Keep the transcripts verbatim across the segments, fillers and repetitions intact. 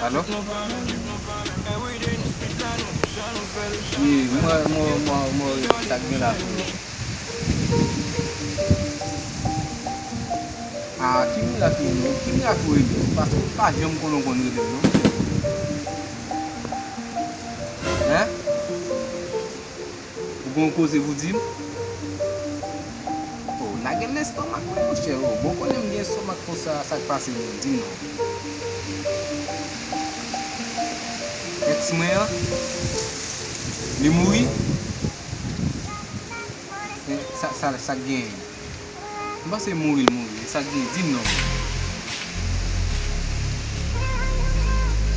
Alo? Wi, mwen, mwen, mwen, mwen, sa k gen la pou nou? Ah, ki mirak li ye, non? Ki mirak ou rele m? Paske m pa janm konnen w konn rele m, non. Hein? Ou gen yon koze pou di m? Oh, lage m nan estomak mwen, monchè. Oh, bon, konnen m gen estomak konsa, sa k pase menm? Di m non. Ex mwen an, li mouri? Eh, sa, sa, sa k genyen? M panse mouri l mouri. E sa k gen, di m non.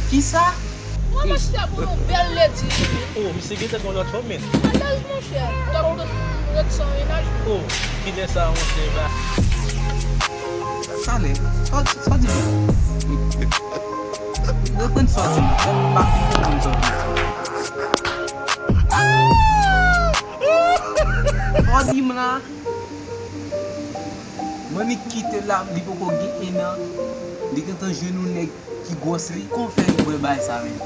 Kisa? Mwen mèsi pou yon bèl ledi. Oh, misye gen tèt yon lòt fanm, men. Alèz, monchè. Tòp ret san mennaj. Oh, kilè sa, monchè, va. Sa lè. Sa, sa di m. Reprann sa di m. Ba, reprann sa di m. Sa di m la. Mwen, li kite la, li poko gen en an, li gentan jwenn yon nèg ki gwòs li, kòman fè li wè bagay sa menm?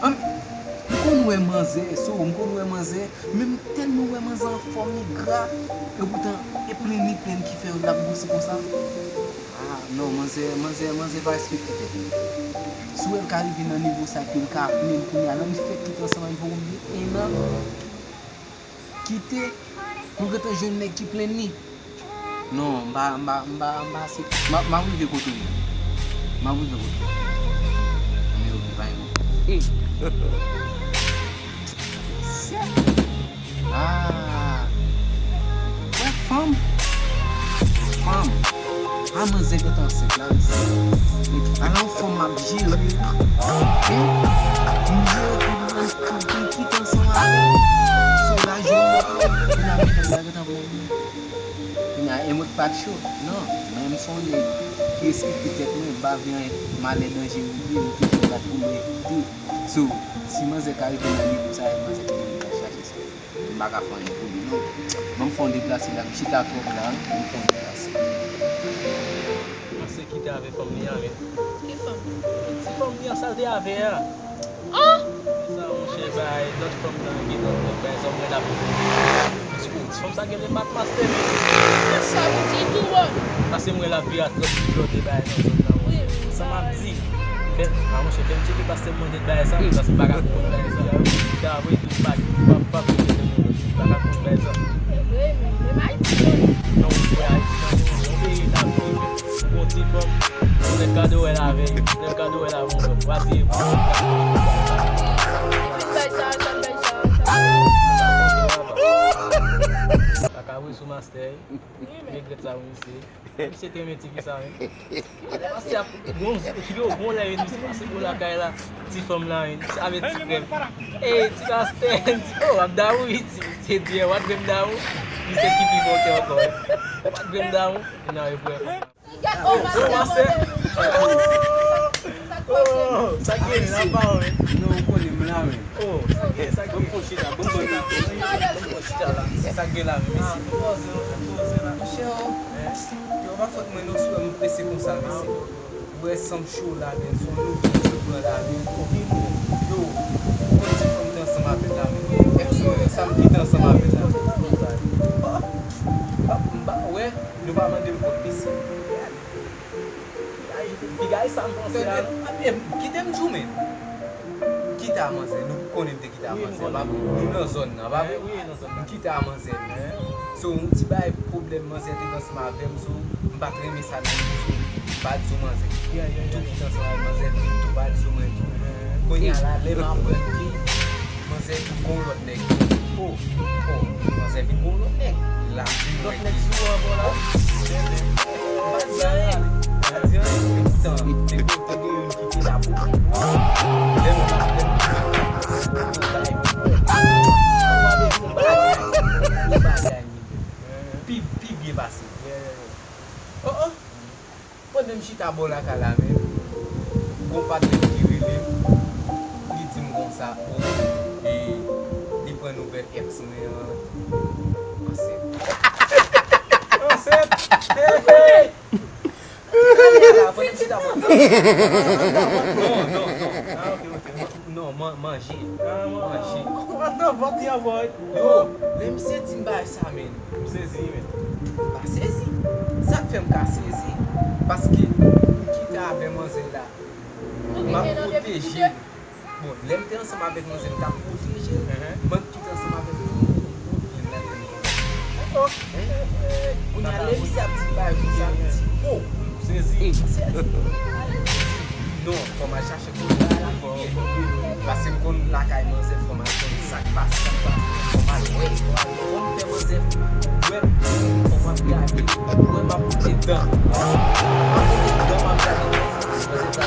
An, m konn wè manzè, so, m konn wè manzè, men m tèlman wè manzè anfòm, li gra, epoutan, e plenn li plenn ki fè l ap gwosi konsa. Ah, non, manzè, manzè, manzè pa respekte tèt li. Si w wè l ka rive nan nivo sa, ke l ka plenn kounye a, nan li fèk kite ansanm avè l, poko gen en an. Kite, pou l gentan jwenn nèg ki plenn li. Non, m pa, m pa, m pa, m pa se, m ap, m ap rive kote w ye. M ap rive kote w ye. Men ok, pa gen pwoblèm. Sèt. Ah. Wè fanm. Fanm. A manzè gentan ansent la, mesye. Ala yon fanm m ap jere. Hein? M jere tout moun, tout moun ki te ansanm avè l. Sou la jounen, kounye a medam la gentan pran moun. Kounye a, e mwen pa t cho. Non, men m se yon nèg ki respekte tèt mwen, m pa vle anyen malè, danje rive, m toujou bat pou mwen. So, si manzè ka rive nan nivo sa, e manzè ki vin chache sa. M pa ka fè anyen pou li, non. Ban m fè yon deplase la, m chita twòp la, ban m fè yon deplase. Panse kite avè fanm li an, men. Ki fanm? Ti fanm li an, sa l te avè a. Ah! Sa, monchè, bay, lòt fanm nan, gen lòt nèg, bay, sa, mwen, l ap, ti fanm sa gen le mat mastè, men. Sa, piti tou, wè. Pase mwen, l ap vire ak lòt, lòt, bay, nan zòn nan, monchè. Sa m ap di. Fè, a, monchè, fè m tcheke pastè mwen nèt bagay sa, paske m pa ka konprann bagay sa. Li ta vre, li pa, pa, pa vre, li pa ka konprann bagay sa. Se vre, men, menm Ayiti, non. Non, ou kwè Ayiti, non, se yon peyi ta vre, men. Ou gon ti fanm, ou nèk kado wè l avè, ou nèk kado wè l avè yon lòt. W a di, pa ka vre sou mastè, wi. Regrèt sa, wi, misye. Misye te renmen ti fi sa, wi. Pase ap gon, yo, gon lè, misye pase gon lakay la. Ti fanm la, wi. Avè ti frè. Ey, ti pastè, ti, oh, w ap damou, wi, ti, se Dyè, w ap grenn damou. Misye ki pi bon ke ankò, wi. W ap grenn damou. Nan, e frè. Oh, pastè. Oh, sa gen la pa, wi. Non, ou konnen m la, wi. Oh, sa gen, sa gen. Bon, bon, chita, bon, bon, bon, chita la. Sa gen la, wi, mesye. Poze, poze la. Monchè, oh. Yo, pa fòt mwen non, si w wè m prese konsa, mesye. Ou wè san m cho la, men, se yon nouvo ti pran la, men. Yo, ou konn ti fanm te ansanm avè l la, men. Èks mwen, sa m kite ansanm avè l la. Oh, m pa, m pa wè, nou pa mande m kòb, mesye. Piga e sa m panse a. Kite m di w, men. Kite a manzè, nou konnen m te kite a manzè, pa vre? Nou nan zòn nan, pa vre? M kite a manzè, men. So, yon ti bagay pwoblèm manzè te gen ansanm avè m, so, m pa t renmen sa nan li, so, m pa di sou manzè. M tou kite ansanm avè manzè, m tou pa di sou mwen tou. Kounye a la, lè m aprann ke manzè vin gon lòt nèg. Oh, oh, manzè vin gon lòt nèg. Lòt nèg sou an, bon, la. M pa di anyen. M pa di anyen. Epoutan, te gen, te gen youn ki te la pou mwen. Lè m ap, lè m ap, pi, pi byen pase. Oh, oh. Pandan m chita bò lakay la menm, gon patnè m ki rele m, li di m konsa, o, e, li pran nouvèl èks mwen an ansent. Ansent! Hey, hey! Chita la, pran yon chita, pran. Non, non, non. Ah, ok, ok. Non, man-, manje. Ah, man-, manje. What the fuck, your boy? Yo, lè misye di m bagay sa, men. M sezi, men. M pa sezi. Sa k fè m ka sezi? Paske m kite avè manzè la. M ap pwoteje l. Bon, lè m te ansanm avèk manzè, m t ap pwoteje l. Mwen ki te ansanm avèk li, m pran pwoblèm nan tèt mwen. Kounye a, lè misye ap di bagay konsa, m di, oh! Sezi. Sezi. Non, fò m al chache kote bagay la. Paske m konn lakay manzè, fò m al konn sa k pase, sa k pase. Fò m al wè. Fò m fè manzè wè m, fò m ap gade, wè m ap pote dan. M ap pote dan, m ap gade. Manzè sa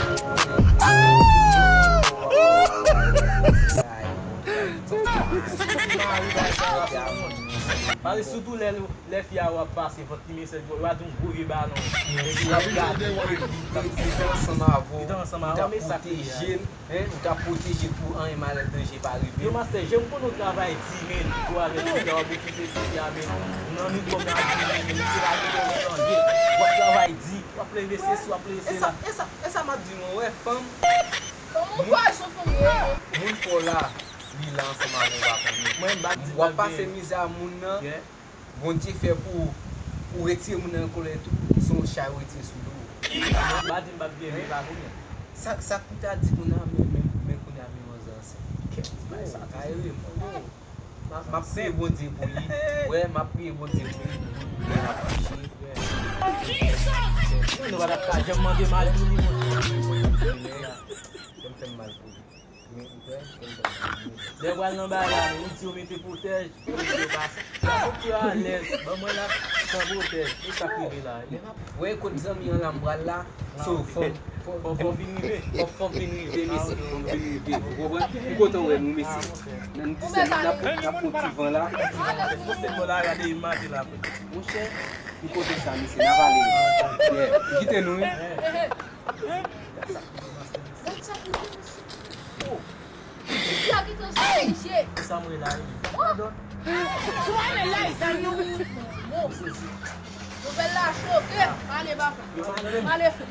Pale sitou lè, lè fi a w ap pase vant li, mesye, yo a di yon gwo vye balon. Epi l ap gade. Li te ansanm avè w, li te ansanm avè w, men sa k rive a. Hein, ou t ap pwoteje l pou anyen malè danje pa rive. Yo, mastè, jan m konnen w travay di, men, ou avèk fi a, w ap okipe ti fi a, men, nan mikwo m nan ap di, men, misye pa gen yon tande. W ap travay di, w ap leve sesi, w ap leve sela. E sa, e sa, e sa m ap di nou, wè, fanm. Fanm ou pwason, fanm ou pwason. Moun pa w la, li la ansanm avè w, w pa konnen. Mwen, m pa di w ap pase mizè a moun nan. Bondye fè pou ou retire moun nan nan kòlè tou, se yon chay ou retire sou do w. M pa di m p ap gen men pa kounye a. Sa, sa k pou ta di kounye a, men, men, men kounye a, men manzè ansent. Kèt, bay sa. Ay, wi, m, m ap priye Bondye pou li. Wè, m ap priye Bondye pou li, pou li, pou li ap mache. Mwen, nou pa t ap ka janm mande mal pou li, mwen. Fè m, fè m mal pou li. Lè w pral nan bagay la, ou di yo mete pwotèj, ou di yo pa sa. Fòk yo alèz, ban mwen la, san pwotèj, e sa k rive la. Wè kot zanmi an la m pral la, so fò, fò, fò, fò m vin rive. Fò, fò m vin rive, mesye, fò m vin rive. Ou konprann? M kontan wè nou, mesye. Nan n di sa, n ap, n ap pran ti van la. Pote kò la, gade imaj la. Monchè, m kontan sa, mesye, n ap ale. Yeah, m kite nou, wi. Sa mwen la, wi. Nouvèl la choke. Ale, papa. Ale, frè.